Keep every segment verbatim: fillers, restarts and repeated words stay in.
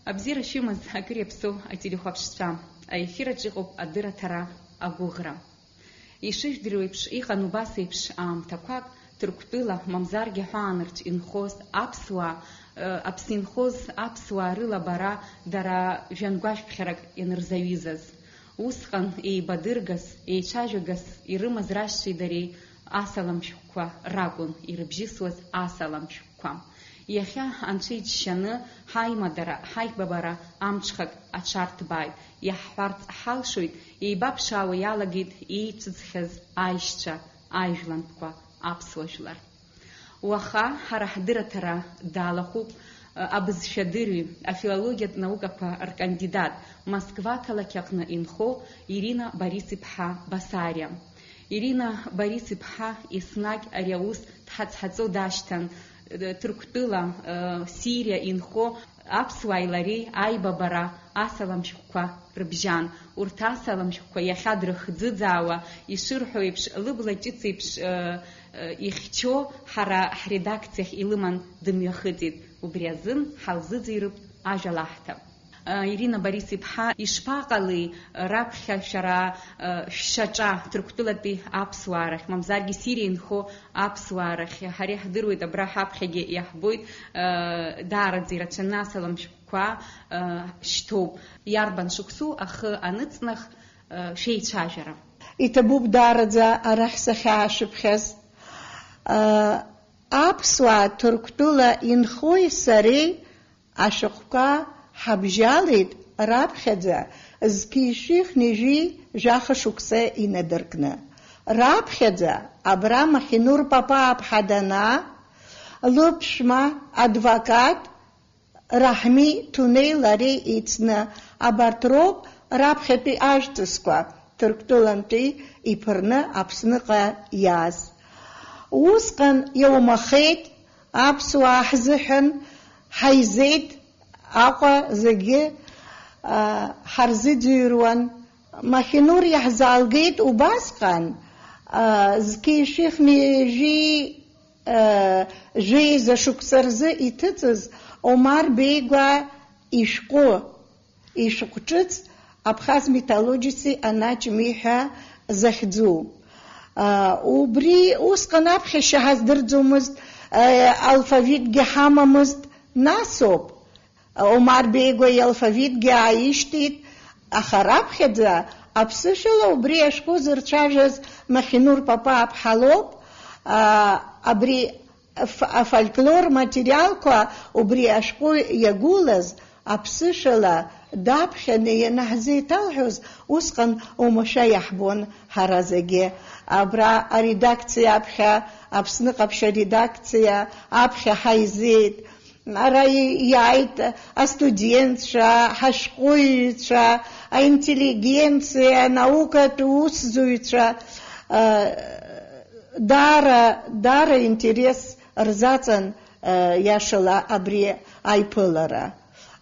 Абзиара шәымаз, акыр иаԥсоу ателехәаԥшцәа, аефир аҿы иҟоуп адырраҭара «Агәыӷра». Ишыжәдыруа еиԥш, иҟан убас еиԥш аамҭақәак, Ҭырқәтәыла, мамзаргьы аҳәаанырцә инхоз аԥсуаа, э, аԥсы инхоз аԥсуаа рыла бара дара жәҩангәашәԥхьарак ианырзаҩызаз. Усҟан еибадыргас, еицәажәагас ирымаз рашьцәеи дареи асалам шәҟәқәа ракәын ирыбжьысуаз асалам шәҟәқәа. Иахьа Анцәа иџьшьаны ҳаимадара, ҳаибабара амҽхак аҽарҭбааит, иаҳҳәарц ҳалшоит, еибаԥшаауа иалагеит еицыҵхьаз аишьцәа, аижәлантәқәа, аԥсуа жәлар. Уаха ҳара ҳдырраҭара далахәуп, э, абызшәадырҩы, афилологиатә наукақәа ркандидат, Москва ақалақь аҟны инхо Ирина Борис-иԥҳа Басариа. Ирина Борис-иԥҳа еснагь ари аус дҳацҳаҵо дашьҭан, э, Ҭырқәтәыла, э, Сириа инхо аԥсуааи лареи аибабара асалам шәҟәқәа рыбжьан. Урҭ асалам шәҟәқәа иахьа дрыхӡыӡаауа, ишырҳәо еиԥш, лыбла ҷыц еиԥш, э, э, ихьчо, ҳара ҳредакциахь илыман дымҩахыҵит. Убри азын ҳалзыӡырҩып ажәа лаҳҭап. Ирина Борис-иԥҳа, ишԥаҟалеи раԥхьа шәара, шәшьаҿа Ҭырқәтәылатәи аԥсуаа рахь, мамзаргьы Сириа инхо аԥсуаа рахь? Ҳара иаҳдыруеит, абра ҳаԥхьагьы иаҳбоит, даараӡа ирацәаны асалам шәҟәқәа шьҭоуп. Иарбан шықәсу ахы аныҵнах шәеицәажәара? Иҭабуп даараӡа арахь сахьаашәыԥхьаз. Аԥсуаа Ҭырқәтәыла инхои сареи ашәҟәқәа ҳабжьалеит раԥхьаӡа зқьи шәи хнеи жәи жәаха шықәса инадыркны. Раԥхьаӡа абра Махинур Папааԥҳа данаа, лыԥшәма, адвокат Раҳми Ҭунеи лареи еицны, абарҭ роуп раԥхьатәи ажәҵысқәа Ҭырқәтәылантәи иԥырны Аԥсныҟа иааз. Усҟан иоумахеит, аԥсуаа ҳзыҳәан ҳаизеит, Аҟәа зегьы, а, ҳарзыӡырҩуан. Махинур иаҳзаалгеит убасҟан, а, зқьи шәи хнеи жәи, а, жәеиза шықәса рзы иҭыҵыз Омар Беигәаа ишәҟәы, ишәҟә ҿыц Абхаз митологици анаҷми ҳәа захьӡу. А, убри усҟан аԥхьашьа ҳаздырӡомызт, а, алфавитгьы ҳамамызт, насоуп. Омар Беигәа иалфавитгьы ааишьҭит, аха раԥхьаӡа аԥсышәала убри ашәҟәы зырцәажәаз Махинур Папааԥҳа лоуп, а, абри аф-, афольклор материалқәа убри ашәҟәы иагәылаз аԥсышәала даԥхьаны ианаҳзеиҭалҳәоз, усҟан оумашәа иаҳбон ҳара зегьы. Абра аредакциа аԥхьа, Аԥсны ҟаԥшь аредакциа аԥхьа ҳаизеит. Ара и-, иааит астудентцәа, ҳашәҟәыҩҩцәа, аинтеллигенциа, анаукатә усзуҩцәа, а, даара, даара интерес рзаҵан, а, иашала абри аиԥылара.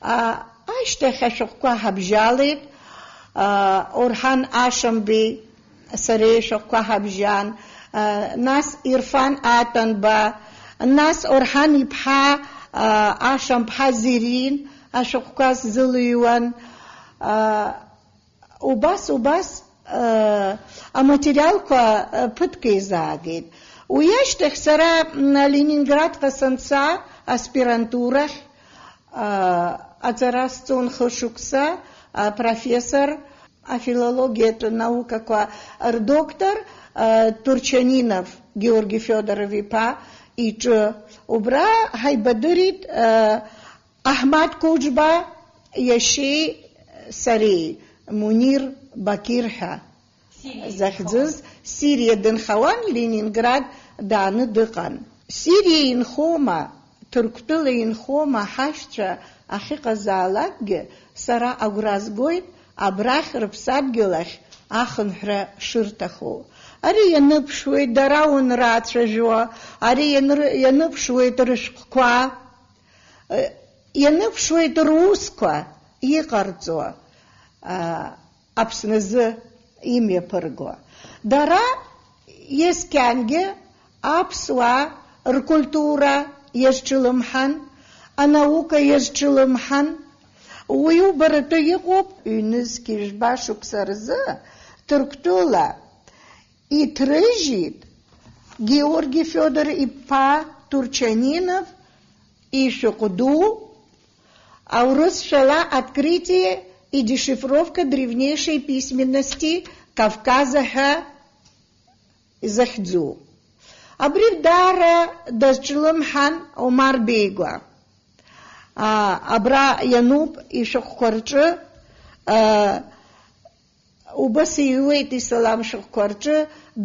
А, ашьҭахь ашәҟәқәа ҳабжьалеит, а, Орҳан Ашамбеи, сара ишәҟәқәа ҳабжьан, а, нас Ирфан Атанба, нас Орҳан иԥҳа, а, Ашамԥҳа Зерин ашәҟәқәа сзылыҩуан. А, убас, убас, а, аматериалқәа, а, ԥыҭк еизаагеит. Уи ашьҭахь сара, м, Ленинградҟа санца, аспирантурахь, а, аҵара сҵон хышықәса, апрофессор, афилологиатә наукақәа рдоктор, а, Турчанинов Георги Федоров-иԥа иҿы. Убра ҳаибадырит, а, Аҳмад Қәыџьба иашьеи сареи, Мунир Бақьыр ҳәа. Сириа захьӡыз инхауан. Сириа дынхауан, Ленинград дааны дыҟан. Сириа инхома, Ҭырқәтәыла инхома ҳашьцәа ахьыҟазаалакгьы, сара агәра згоит абрахь рыԥсадгьыл ахь ахынҳәра шырҭаху. Ари ианыԥшуеит дара унрацәажәо, ари ианры-, ианыԥшуеит рышәҟәқәа, э, ианыԥшуеит русқәа иҟарҵо, а, Аԥсназы имҩаԥырго. Дара иаскьангьы аԥсуаа ркультура иазҿлымҳан, анаука иазҿлымҳан, Уи убаратәы иҟоуп, ҩнызқьи жәба шықәса рзы Ҭырқәтәыла иҭрыжьит Георги Федор иԥа Турчанинов ишәҟә ду, аурысшәала Открытие и дешифровка древнейшей письменности Кавказа ҳәа изахьӡу. Абри даара дазҿлымҳан Омар Беигәа. А, абра иануп ишәҟәқәа рҿы, а, убас иҩуеит исалам шәҟәқәа рҿы,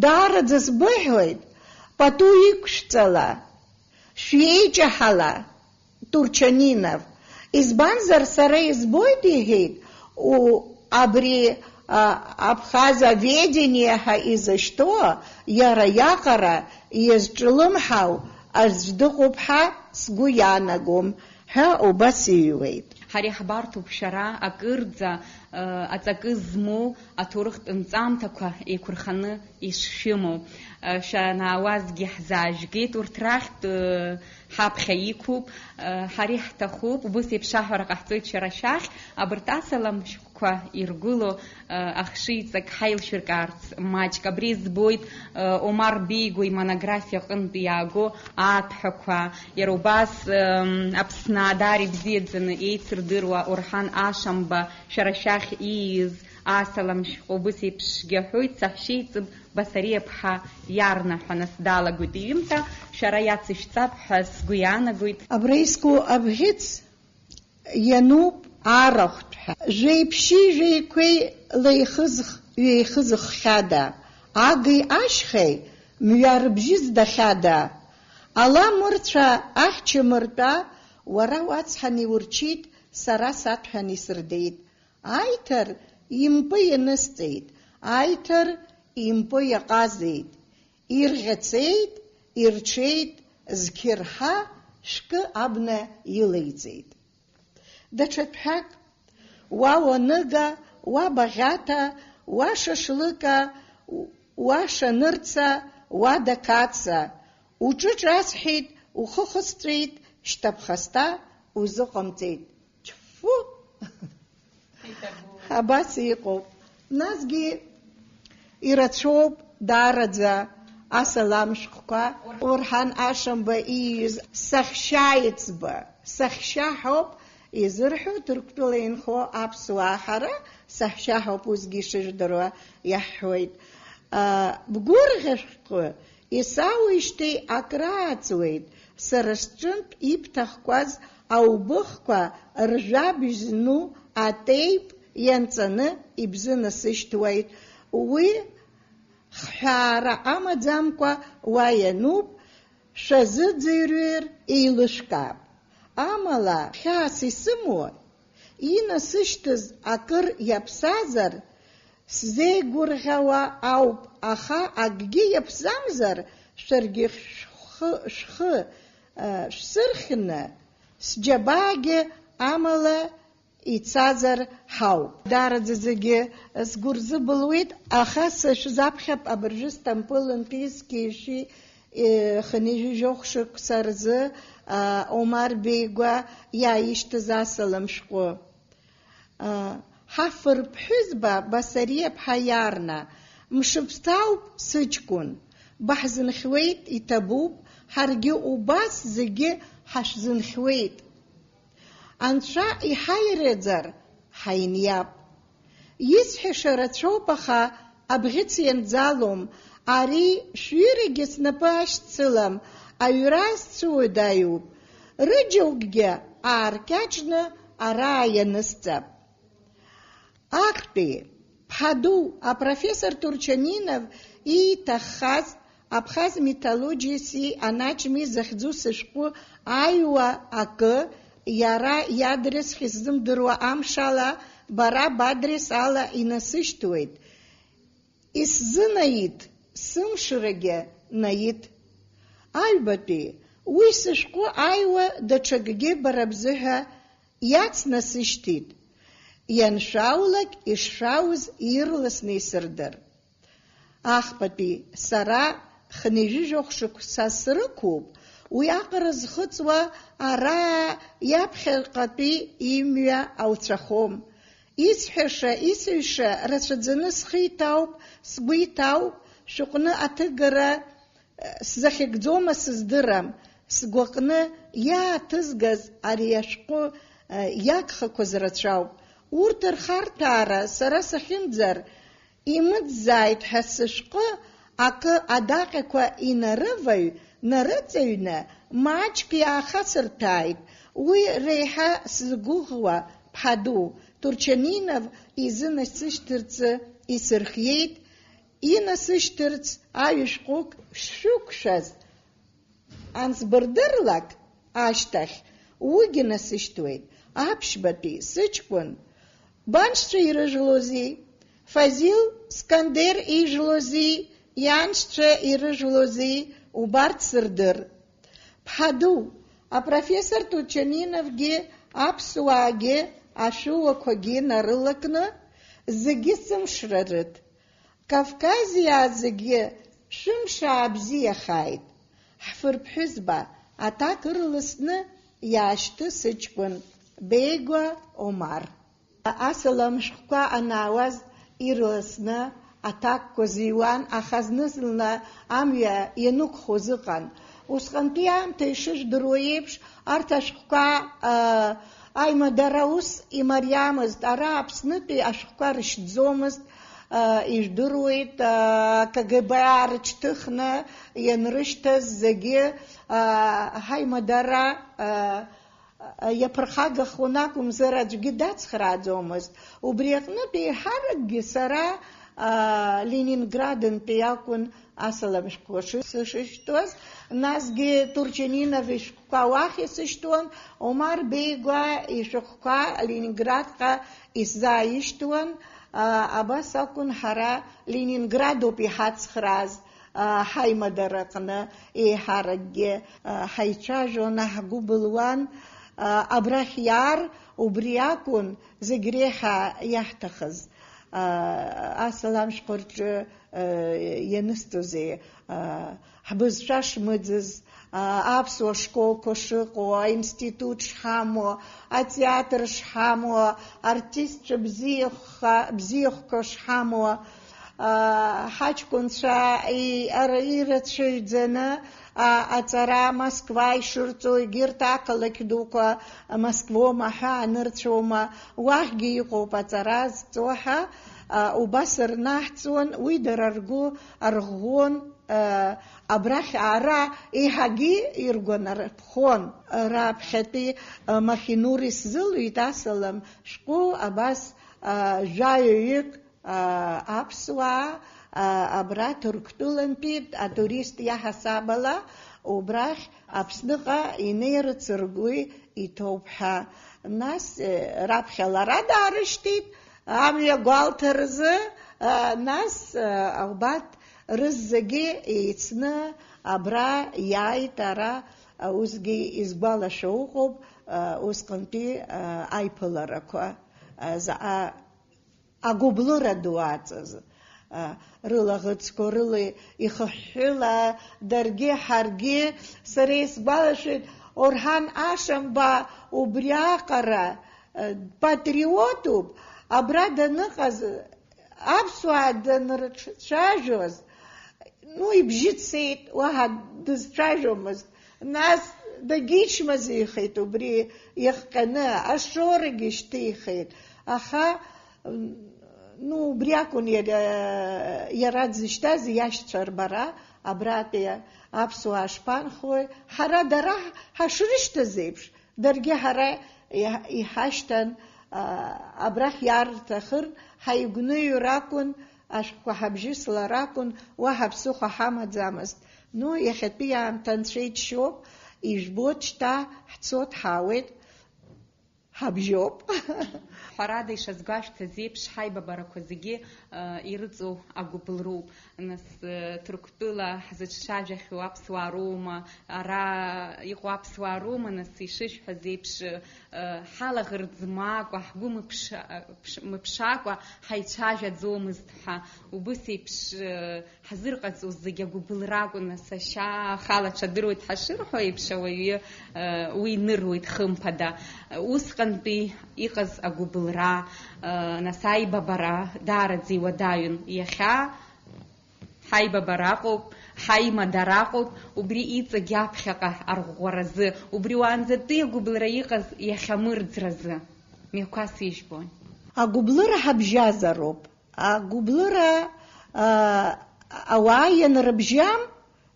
даараӡа сбыҳәоит, пату иқәшәҵала, шәиеиҷаҳала, Турчанинов. Избанзар, сара избоит, иҳәеит, у-, абри, а, Абхазоведение ҳәа изышьҭоу, иара иаҟара иазҿлымҳау аӡә дыҟоуп ҳәа сгәы иаанагом, ҳәа убас иҩуеит. Ҳара иаҳбарҭоуп шәара акырӡа, э, аҵакы змоу аҭоурыхтә нҵамҭақәа еиқәырханы ишшәымоу. Э, шәанаауазгьы ҳзаажәгеит, урҭ рахьтә, э, ҳаԥхьа иқәуп, э, ҳара иаҳҭахуп, убыс еиԥш аҳәара ҟаҳҵоит шәара шәахь, абарҭ асалам шәҟәқәа иргәылоу, э, ахшыҩҵак ҳаилшәыркаарц маҷк. Абри збоит, э, Омар Беигәа имонографиа аҟынтә иааго аҭәҳәақәа, иара убас, э, Аԥсны даара ибзиаӡаны еицырдыруа Орҳан Ашамба шәара шәахь ииз асалам шәҟәы убыс еиԥшгьы аҳәоит, саҳәшьеиҵб Басариаԥҳа иарна ҳәа нас далагоит иҩымҭа, шәара иацышәҵап ҳәа сгәы иаанагоит. Абра иску абӷьыц иануп арахәтә ҳәа. Жәеиԥшьи жәеиқәеи леихызх, ҩеихызыххьада, агеи ашьхеи мҩа рыбжьы здахьада, ала мырцәа ахьча мыртәа, уара уацҳан иурчит, сара саҭәҳәан исырдеит. Аиҭар импы ианысҵеит, аиҭар импы иаҟазеит, ирӷьацеит, ирҽеит, зқьырҳа шәкы абна илеиҵеит. Даҽа ҭәҳәак, уа уаныга, уа багьаҭа, уа шашлыка, уа шанырца, уа дақаца, уҿы ҿасҳәеит, ухы хысҵәеит, шьҭа ԥхасҭа узыҟамҵеит. Тьфу! Абас иҟоуп. Насгьы ирацәоуп даараӡа асалам шәҟәқәа. Орҳан Ашамба ииҩыз саҳәшьа еиҵбы, саҳәшьа ҳәоуп изырҳәо, Ҭырқәтәыла инхо аԥсуаа ҳара саҳәшьа ҳәоуп, усгьы ишыжәдыруа иаҳҳәоит. А, бгәырӷьа шәҟәы Исауижьҭеи акрааҵуеит, сара сҿынтә ибҭахқәаз аубыхқәа ржәабжь зну атеип ианҵаны ибзынасышьҭуеит. Уи хҳәаара амаӡамкәа уа иануп, шәазыӡырҩыр еилышәкаап. Амала, хьаас исымоу, инасышьҭыз акыр иаԥсазар, сзеигәырӷьауа ауп, аха акгьы иаԥсамзар, шәаргьы шәхы, шәхы, э, шәсырхьны, сџьабаагьы амала ицазар ҳауп. Даараӡа зегьы сгәы рзыбылуеит, аха сышәзаԥхьап абыржәы Сҭампылынтәи зқьи жәшәи, э, хынҩажәи жәохә шықәса рзы, а, Омар Беигәа иааишьҭыз асалам шәҟәы. Ҳафыр ԥҳәызба Басариаԥҳа иарна, мшыбзҭоуп сыҷкәын, баҳзынхьуеит, иҭабуп, ҳаргьы убас зегьы ҳашәзынхьуеит. Анцәа иҳаириазар, ҳаиниап. Исҳәаша рацәоуп, аха абӷьыц ианӡалом, ари шәҩырагьы снапы ашьцылам, аҩра сцәыуадаҩуп. Рыџьоукгьы ааркьаҿны араа ианысҵап. Актәи ԥҳаду апрофессор Турчанинов ииҭаххаз Абхаз митологиеси анаџьми захьӡу сышәҟәы аиуа акы, иара иадрес хьысзымдыруа амшала, бара бадрес ала инасышьҭуеит. Исзынаит, сымшрагьы наит. Аҩбатәи, уи сышәҟәы аиуа даҽакгьы бара бзыҳәа иацнасышьҭит. Ианшәаулак ишшәауз ирласны исырдыр. Ахԥатәи, сара хынҩажәижәохә шықәса срықәуп, Уиаҟара зхыҵуа ара иаԥхьаҟатәи имҩа ауцәахом. Исҳәаша, исыҩша рацәаӡаны схы иҭоуп, сгәы иҭоуп, шәыҟны аҭыгара сзахьыгӡома сыздырам, сгәаҟны иааҭызгаз ари ашәҟәы иагхақәаз рацәоуп. Урҭ рхарҭәаара сара сахьымӡар, имыӡӡааит ҳәа сышәҟәы акы адаҟьақәа инарываҩ, нарыҵаҩны, маҷк иаахасырҭәааит. Уи реиҳа сзыгәыӷуа ԥҳа ду, Турчанинов изы насышьҭырцы исырхиеит, инасышьҭырц аҩышәҟәык шшәықәшәаз ансбырдырлак ашьҭахь, уигьы насышьҭуеит, аԥшьбатәи сыҷкәын. Баншьцәа ирыжәлози, Фазил Скандер ижәлози, ианшьцәа ирыжәлози, убарҭ сырдыр. Ԥҳа ду, апрофессор Турчаниновгьы аԥсуаагьы ашәуақәагьы нарылакны, зегьы сымшра рыҭ. Кавказиаа зегьы шәымш аабзиахааит. Ҳфырԥҳәызба аҭак ырласны иаашьҭы сыҷкәын, Беигәа Омар. Асалам шәҟәқәа анаауаз ирласны аҭакқәа зыҩуан, аха зны-зынла амҩа ианықәхоз ыҟан. Усҟантәи аамҭа ишыжәдыруа еиԥш, арҭ ашәҟәқәа, аа, аимадара ус имариамызт. Ара Аԥснытәи ашәҟәқәа рышьҭӡомызт, аа, ижәдыруеит, аа, К Г Б аарышьҭыхны ианрышьҭаз зегьы, аа, ҳаимадара, аа, иаԥырхагахон акәымзар, аӡәгьы дацхрааӡомызт. Убри аҟнытә еиҳаракгьы сара, аа, Ленинградынтәи акәын асалам шәҟәқәа шы-, сышышьҭуаз, насгьы Турчанинов ишәҟәқәа уахь исышьҭуан, Омар Беигәа ишәҟәқәа Ленинградҟа исзааишьҭуан, аа, абас акәын ҳара Ленинградоуп иҳацхрааз, аа, ҳаимадара аҟны еиҳаракгьы, аа, ҳаицәажәон, ҳгәы былуан, аа, абрахь иаар, убри акәын зегь реиҳа иаҳҭахыз. Аа, асалам шәҟәы рҿы, аа, ианысҵозеи, аа, ҳбызшәа шмыӡыз, аа, аԥсуа школқәа шыҟоу, аинститут шҳамоу, атеатр шҳамоу, артистцәа бзиахха-, бзиахәқәа шҳамоу, аа, ҳаҷкәынцәа и-, ара ирацәаҩӡаны, аа, аҵара Москва ишырҵо, егьырҭ ақалақь дуқәа Москвоума ҳәа анырцәоума, уахьгьы иҟоуп аҵара зҵо ҳәа, аа, убас рнаҳҵуан, уи дара ргәы арӷәӷәон, аа, абрахь аара еиҳагьы иргәанарԥхон. Раԥхьатәи, аа, Махинур исзылҩит асалам шәҟәы абас, аа, жәаҩаҩык, аа, аԥсуаа, аа, абра Ҭырқәтәылантәи атурист иаҳасаб ала убрахь Аԥсныҟа инеирц ргәы иҭоуп ҳәа. Нас, э, раԥхьа лара даарышьҭит, амҩа гәалҭаразы, аа, нас, аа, убарҭ рызегьы еицны абра иааит, ара, аа, усгьы изгәалашәо ыҟоуп, аа, усҟантәи, аа, аиԥыларақәа, аа, заҟа агәыблыра ду аҵаз, а, рылаӷырӡқәа рыла ихыҳәҳәыла, даргьы ҳаргьы, сара исгәалашәоит, Орҳан Ашамба убриаҟара, а, патриотуп, абра даныҟаз, аԥсуаа данрыцәажәоз, ну, ибжьы цеит, уаҳа дызцәажәомызт. Нас дагьычмазаҩхеит убри иахҟьаны, ашорагьы шьҭихит. Аха, м, ну, убри акәын иара, иара дзышьҭаз иашьцәа рбара, абратәи аԥсуаа шԥанхои? Ҳара дара ҳ-, ҳашрышьҭаз еиԥш, даргьы ҳара иҳ-, иҳашьҭан, а, абрахь иаарҭахыр, ҳаигәныҩыр акәын, ашәҟәқәа ҳабжьыслар акәын, уаҳа ԥсыхәа ҳамаӡамызт. Ну, иахьатәи аамҭа анцәа иџьшьоуп, ижәбоит, шьҭа ҳцот, ҳаауеит. Ҳабжьоуп. Ҳәарада, ишазгәашәҭаз еиԥш, ҳаибабарақәа зегьы, э, ирыҵоу агәыблроуп. Нас, э, Ҭырқәтәыла ҳзыҿцәажәахьоу аԥсуаа роума, ара иҟоу аԥсуаа роума, нас, ишышәҳәаз еиԥш, э, ҳалаӷырӡ змаакәа, ҳгәы мыԥша-, ԥш-, мыԥшаакәа ҳаицәажәаӡомызт ҳәа. Убыс еиԥш, э, ҳзырҟаҵоз зегь агәыблра акәын, нас ашьа ахала аҽадыруеит ҳашырҳәо еиԥш, ауаҩы, э, уи ныруеит, хымԥада. Усҟантәи иҟаз агәыблра, э, нас аибабара даараӡа иуадаҩын. Иахьа ҳаибабара аҟоуп, ҳаимадара аҟоуп, убри иҵегь аԥхьаҟа арӷәӷәаразы, убри уаанӡатәи агәыблра иҟаз иахьа мырӡразы. Мҩақәас ижәбон. Агәыблыра ҳабжьазароуп. Агәыблыра, а, ауаа ианрыбжьам,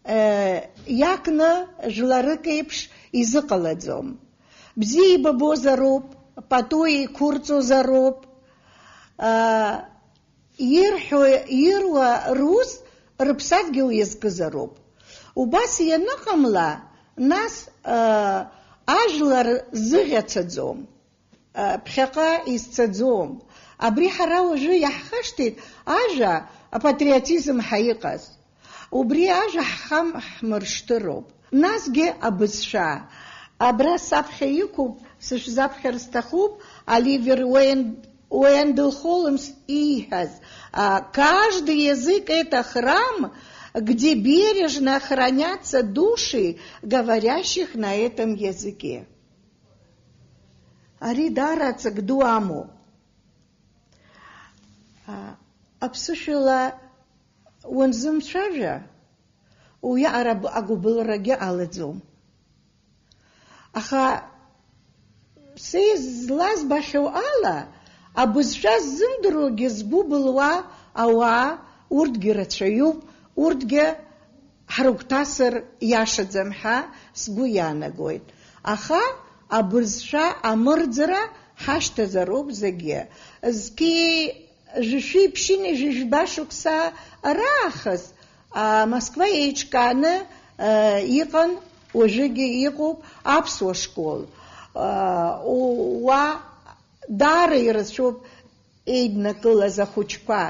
э, иакны жәларык еиԥш изыҟалаӡом. Бзиа ибабозароуп, пату еиқәырҵозароуп, а, ирҳәо, ируа рус рыԥсадгьыл иазкызароуп. Убас ианыҟамла, нас, а, ажәлар зыӷьацаӡом. Ԥхьаҟа изцаӡом. Абри ҳара уажәы иаҳхашҭит ажәа апатриотизм ҳәа иҟаз. Убри ажәа ҳхам ҳмыршҭыроуп. Насгьы абызшәа. Абра саԥхьа иқәуп, сышәзаԥхьар сҭахуп, Оливер Уен-, Уендел Холмс ииҳәаз, а, каждый язык — это храм, где бережно хранятся души говорящих на этом языке. Ари даара ҵак ду амоуп. А, аԥсышәала уанзымцәажәа, уиаҟара агәыбылрагьы алаӡом. Аха са излазбахьоу ала, абызшәа ззымдыруагьы згәы былуа ауаа, урҭгьы рацәаҩуп, урҭгьы ҳрыгәҭасыр иашаӡам ҳәа сгәы иаанагоит. Аха абызшәа амырӡра ҳашьҭазароуп зегьы. Зқьи жәшәи ԥшьынҩажәи жәба шықәса раахыс, а, Москва еиҿкааны, а, иҟан, уажәыгьы иҟоуп аԥсуа школ. А, у-, уа даара ирацәоуп еиднакылаз ахәыҷқәа,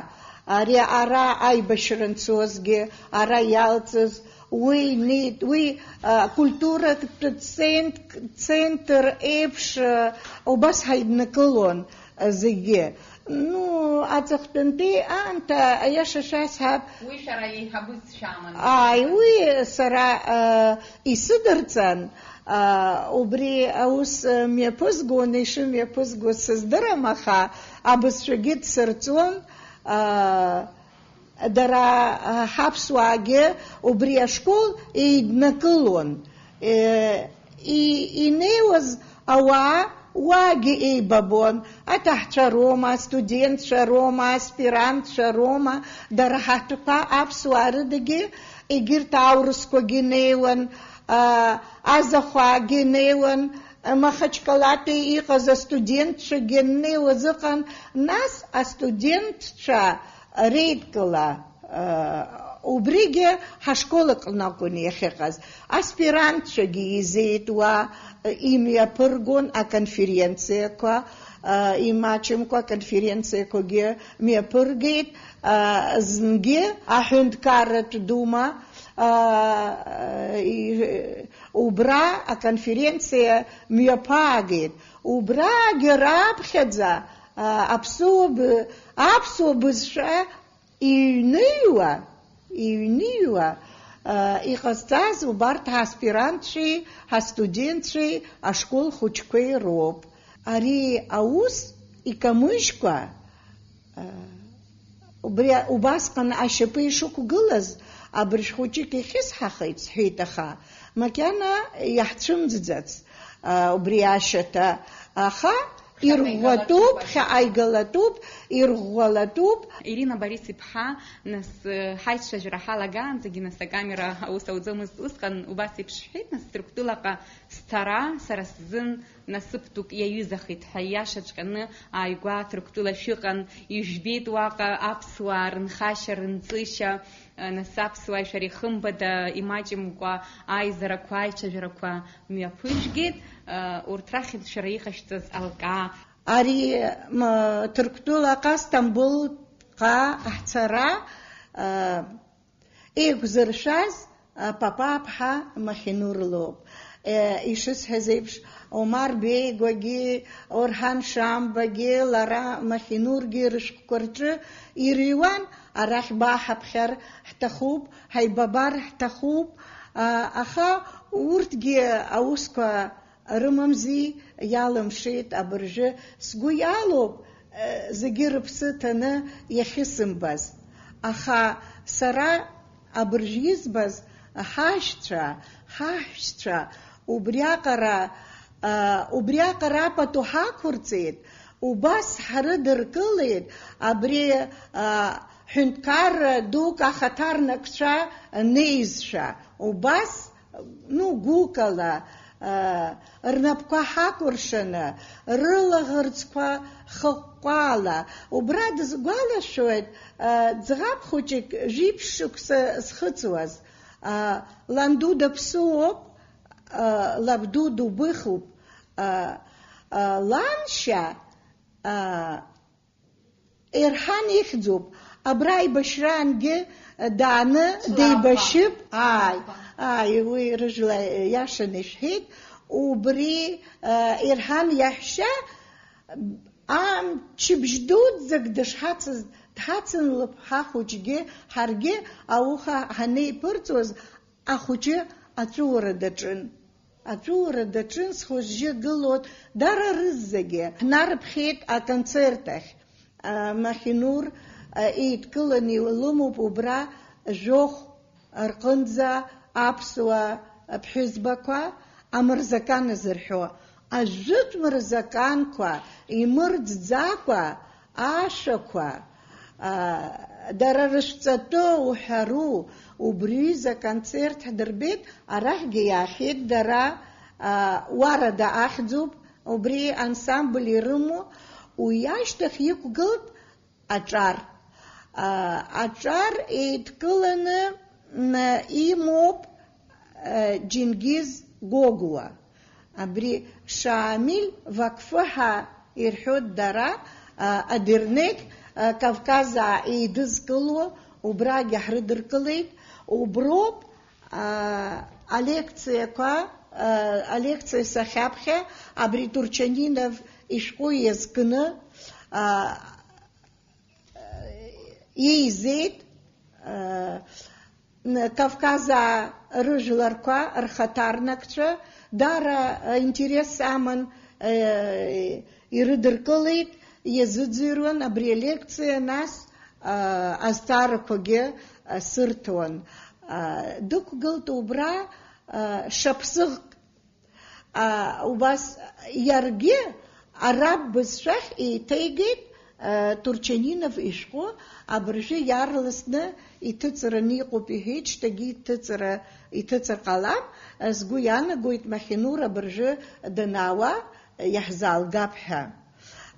ари ара аибашьра анцозгьы, ара иалҵыз, уи нит-, уи, а, культуратә цент-, центр еиԥш, а, убас ҳаиднакылон, а, зегьы. Ну, аҵыхәтәантәи аамҭа, аиаша шәасҳәап. Уи шәара еиҳабыс шәаман. Ааи, уи сара, а, исыдырҵан, а, убри аус, а, мҩаԥызгон, ишымҩаԥызгоз сыздырам, аха абызшәагьы дсырҵон, а, дара, а, ҳаԥсуаагьы убри ашкол еиднакылон. Е, и-, инеиуаз ауаа уаагьы еибабон, аҭаҳцәа роума, астудентцәа роума, аспирантцәа роума, дара ҳаҭәақәа аԥсуаа рыдагьы, егьырҭ аурысқәагьы неиуан, а, азахәаагьы неиуан, Махачкалатәи иҟаз астудентцәагьы аннеиуаз ыҟан, нас астудентцәа реидкыла, а, убригьы ҳашкол аҟны акәын иахьыҟаз. Аспирантцәагьы еизеит уа, имҩаԥыргон аконференциақәа, а, имаҷымкәа аконференциақәагьы мҩаԥыргеит, а, зынгьы аҳәынҭқарратә дума, а, и-, убра аконференциа мҩаԥаагеит. Убрагьы раԥхьаӡа, а, аԥсуа бы-, аԥсуа бызшәа иҩныҩуа, иҩныҩуа, а, иҟазҵаз убарҭ ҳаспирантцәеи ҳастудентцәеи ашкол хәыҷқәеи роуп. Ари аус икамыжькәа, а, убри, убасҟан ашьапы ишықәгылаз абыржә хәыҷык ихьысҳахеит, сҳәеит, аха макьана иаҳцәымӡӡац, а, убри ашьаҭа, аха ирӷәӷәатәуп, ԥхьаҟа игалатәуп, ирӷәӷәалатәуп. Ирина Борис-иԥҳа, нас, э, ҳаицәажәара ҳалагаанӡагьы, нас, акамера аус ауӡомызт усҟан, убас еиԥш шәҳәеит, нас, Ҭырқәтәылаҟа сцара сара сзын насыԥ дук иаҩызахеит ҳәа, ииашаҵәҟьаны ааигәа Ҭырқәтәыла шәыҟан, ижәбеит уаҟа аԥсуаа рынхашьа, рынҵышьа, Нас аԥсуааи шәареи хымбада имаҷымкәа аизарақәа, аицәажәарақәа мҩаԥыжәгеит. Урҭ рахьынтә шәара иҟашәҵаз алкаа. Ари, м, Ҭырқәтәылаҟа Сҭамбылҟа ҳцара, а, еиқәзыршәаз, а, Папаԥҳа Махинур лоуп. Е, ишысҳәаз еиԥш, Омар Беигәагьы, Орҳан Шамбагьы, лара Махинургьы рышәҟәқәа рҿы ирыҩуан, арахь баҳаԥхьар ҳҭахуп, ҳаибабар ҳҭахуп, а, аха урҭгьы аусқәа рымамзи, иалымшеит абыржәы. Сгәы иалоуп, э, зегьы рыԥсы ҭаны иахьысымбаз. Аха сара абыржә избаз ҳашьцәа, ҳаҳәшьцәа, убриаҟара, а, убриаҟара апату ҳақәырҵеит, убас ҳрыдыркылеит, абри, а, ҳәынҭқарра дук ахаҭарнакцәа неизшәа, убас, ну, гәыкала, а, рнапқәа ҳакәыршаны, рылаӷырӡқәа хыҟәҟәала, убра дысгәалашәоит, а, ӡӷаб хәыҷык жәиԥшь шықәса зхыҵуаз, а, ланду даԥсуоуп, а, лабду дубыхуп, а, а, ланшьа, а, Ерҳан ихьӡуп, абра аибашьраангьы дааны Слава. Деибашьып. Ааи, Слава. Ааи, уи рыжәла иашаны ишәҳәеит. Убри, а, Ерҳан иаҳәшьа амчыбжь дуӡӡак дышҳацыз, дҳацын лыԥҳа хәыҷгьы, ҳаргьы ауха ҳанеиԥырҵуаз, ахәыҷы аҵәуара даҿын. Аҵәуара даҿын, схәыжьы гылоит, дара рызегьы. Ҳнарыԥхьеит аконцерт ахь. А, Махинур, а, еидкыланы илымоуп убра жәохә рҟынӡа аԥсуа ԥҳәызбақәа амырзакан зырҳәо. Ажәытә мырзаканқәа имырӡӡакәа ашәақәа, а, дара рышәҵатәы уҳәару, убри ҩыза аконцерт ҳдырбеит, арахьгьы иаахьеит дара, а, Уарада ахьӡуп, убри ансамбль ирымоу, уи ашьҭахь иқәгылт аҿар. А, аҿар еидкыланы, м, имоуп, э, Џьынгиз Гогуа. Абри Шамиль Вакфы ҳәа ирҳәоит дара, а, адырнеқь, а, Кавказаа еидызкыло, убрагьы ҳрыдыркылеит, уброуп, а, алекциақәа, а, алекциа сахьаԥхьа, абри Турчанинов ишәҟәы иазкны, а, иеизеит, э, Кавказаа рыжәларқәа рхаҭарнакцәа, даара, э, интерес аман, э, ирыдыркылеит, иазыӡырҩуан абри алекциа, нас, э, азҵаарақәагьы, э, сырҭон. Э, дықәгылт убра, э, шаԥсыӷк А, убас иаргьы араб бызшәахь еиҭеигеит, а, Турчанинов ишәҟәы абыржәы иаарласны иҭыҵраны иҟоуп иҳәеит, шьҭагьы иҭыҵра, иҭыҵыр ҟалап, сгәы иаанагоит Махинур абыржәы данаауа иаҳзаалгап ҳәа.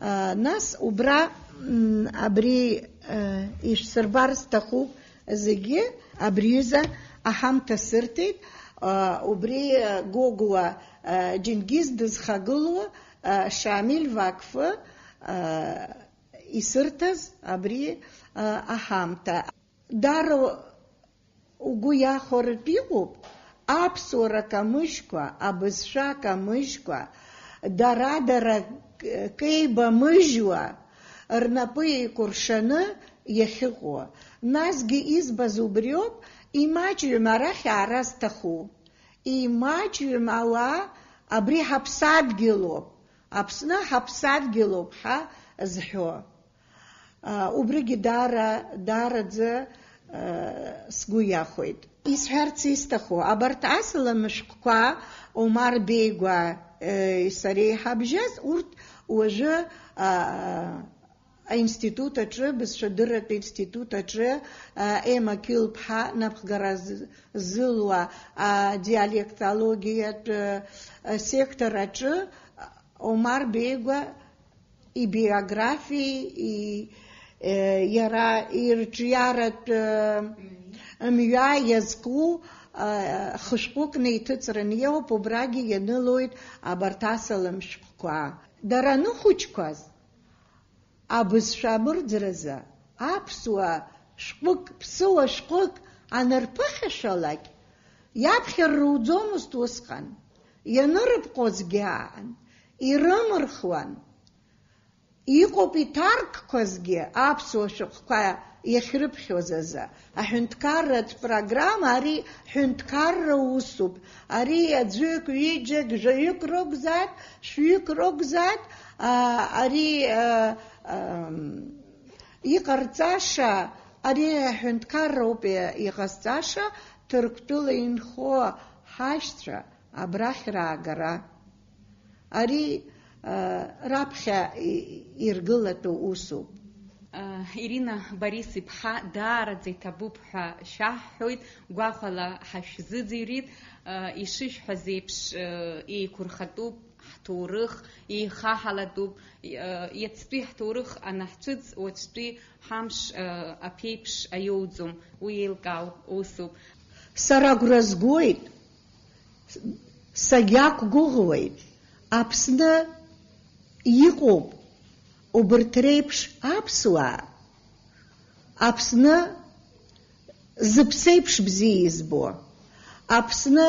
А, нас убра, м, абри, а, ишәсырбар сҭахуп, зегьы абри ҩыза аҳамҭа сырҭеит, а, убри, а, Гогуа, а, Џьынгиз дызхагылоу, а, Шамиль Вакфы, а, исырҭаз абри, а, аҳамҭа. Дара угәы иахәартә иҟоуп, аԥсуара камыжькәа, абызшәа камыжькәа, дара-дара к-, кеибамыжьуа, рнапы еикәыршаны иахьыҟоу. Насгьы избаз убриоуп, имаҷҩым арахь аара зҭаху. Имаҷҩым ауаа, абри ҳаԥсадгьылоуп, Аԥсны ҳаԥсадгьылоуп ҳәа зҳәо. А, убригьы даара, даараӡа, а, сгәы иахәеит. Исҳәарц исҭаху, абарҭ асалам шәҟәқәа Омар Беигәа, е, сареи ҳабжьаз, урҭ уажәы, а, аинститут аҿы, бызшәадырратә институт аҿы, а, Ема Кьылԥҳа напхгара з-, зылуа, адиалектологиатә, а, сектор аҿы Омар Беигәа ибиографиеи, и, э, иара ирҿиаратә, э, мҩа иазку, а, хышәҟәык неиҭыҵраны иоуп, убрагьы ианылоит абарҭ асалам шәҟәқәа. Дара аныхәыҷқәаз, абызшәа амырӡразы аԥсуа шәҟәык, ԥсыуа шәҟәык анырԥыхьашәалак, иаԥхьар руӡомызт усҟан, ианырыпҟозгьы аан, ирымырхуан. Иҟоуп иҭаркқәазгьы аԥсуа шәҟәқәа иахьрыԥхьоз азы. Аҳәынҭқарратә программа ари ҳәынҭқарра усуп. Ари аӡәык, ҩыџьак, жәаҩык ракәзаап, шәҩык ракәзаап, а, ари, а, ам, иҟарҵаша, ари аҳәынҭқарра ауп иҟазҵаша, Ҭырқәтәыла инхо ҳашьцәа абрахь раагара. Ари, а, раԥхьа и-, иргылатәу усуп. Ирина Борис-иԥҳа даараӡа иҭабуп ҳәа шәаҳҳәоит, гәахәала ҳашәзыӡырҩит, ишышәҳәаз еиԥш, еиқәырхатәуп ҳҭоурых, еихаҳалатәуп, иацтәи ҳҭоурых анаҳцәыӡ, уаҵәтәи ҳамш аԥеиԥш аиоуӡом, уи еилкаауп, усуп. Сара агәра згоит, сагьақәгәыӷуеит, Аԥсны иҟоуп убырҭ реиԥш аԥсуаа, Аԥсны зыԥсеиԥш бзиа избо, Аԥсны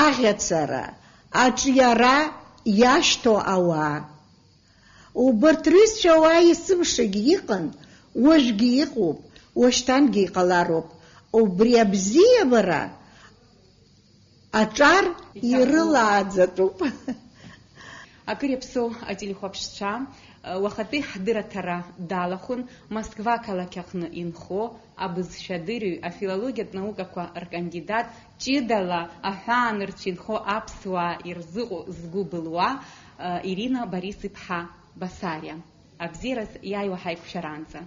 аӷьацара, аҿиара иашьҭоу ауаа. Убырҭ рҩызцәа уа есымшагьы иҟан, уажәгьы иҟоуп, уашьҭангьы иҟалароуп. Убри абзиабара аҿар ирылааӡатәуп. Акыр иаԥсоу ателехәаԥшцәа, уахатәи ҳдырраҭара далахәын Москва ақалақь аҟны инхо абызшәадырҩ, афилологиатә наукақәа ркандидат, ҷыдала аҳәаанырцә инхо аԥсуаа ирзыҟоу згәы былуа, Ирина Борис-иԥҳа Басариа. Абзиараз иааиуа ҳаиқәшәараанӡа.